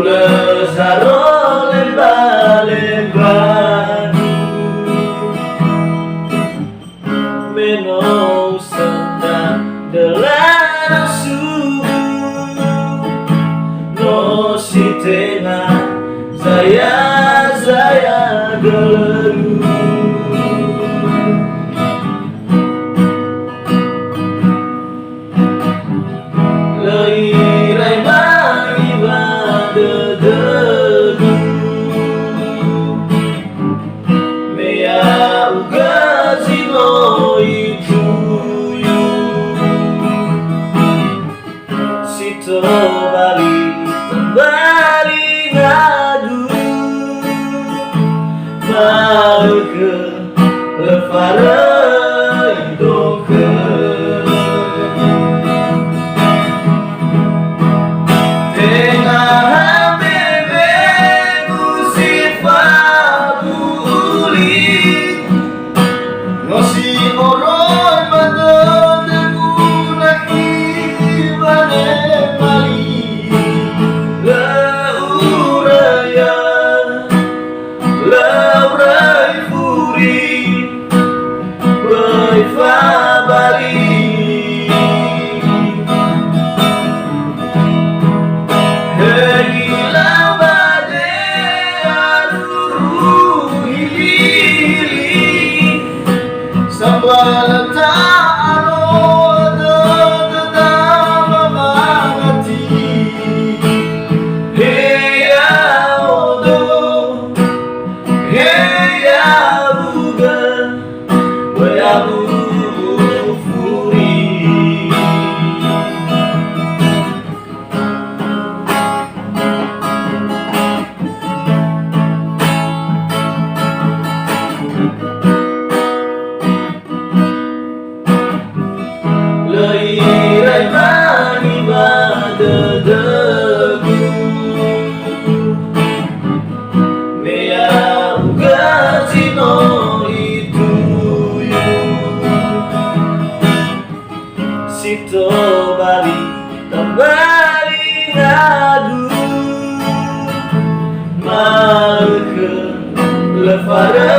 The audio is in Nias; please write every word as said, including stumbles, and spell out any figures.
Lö zaro lemba-lemba. Me no usöndra döla sugu, no si tenga zaya-zaya dölagu. Lö irai mangi ba dödögu. Me ya'ugö zi no ituyu, si tobali tambalinadu, ma'ökhö lö faröi dokhö. Tenga ha mewegu si fabuli, no si moroi ba dödögu nakhi wanemali. Lö uraya, lö uröi furi, böi fabali. Hegi lamba dea duru hili-hili. Sambala ta'alo dödöda mamangati. He ya'odo, he ya'ugö, we abu furi. Lö irai mangi ba dödögu, me ya'ugö zi no ituyu. Si tobali tambalinadu, ma'ökhö lö farö